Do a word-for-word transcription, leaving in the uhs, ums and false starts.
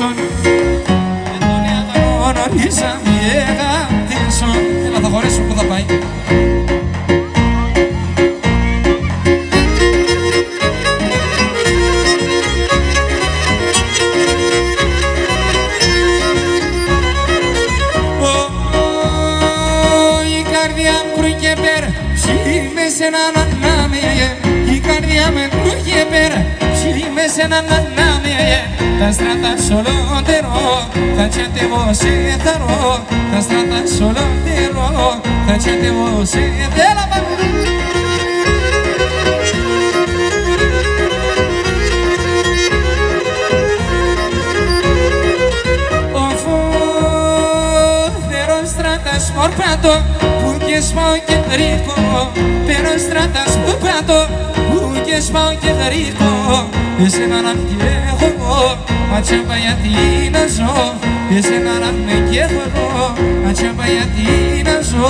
Τον εατανόν ορίζα μη εγαπτήσω. Έλα, θα χωρέσουμε, πού θα πάει. Ω, η καρδία μ' κρούκ' και πέρα, ψή με σ' έναν ανάμεε. Η καρδία μ' κρούκ' και πέρα, ψή με σ' έναν ανάμεε. Τα στράτα σ' ολοτερώ, θα τσατεύω σε θαρώ. Τα στράτα σ' ολοτερώ, θα τσατεύω σε θαρώ. Έλα, πάμε. Ω, φο- Φέρον στράτα σπορπάτω, που κι εσπάω κι γρίκω. Φέρον στράτα σπορπάτω, που κι εσπάω κι γρίκω. Εσέναν αν κι έχω, ατσάμπα γιατί να ζω. Εσέναν αν κι έχω, ατσάμπα γιατί να ζω.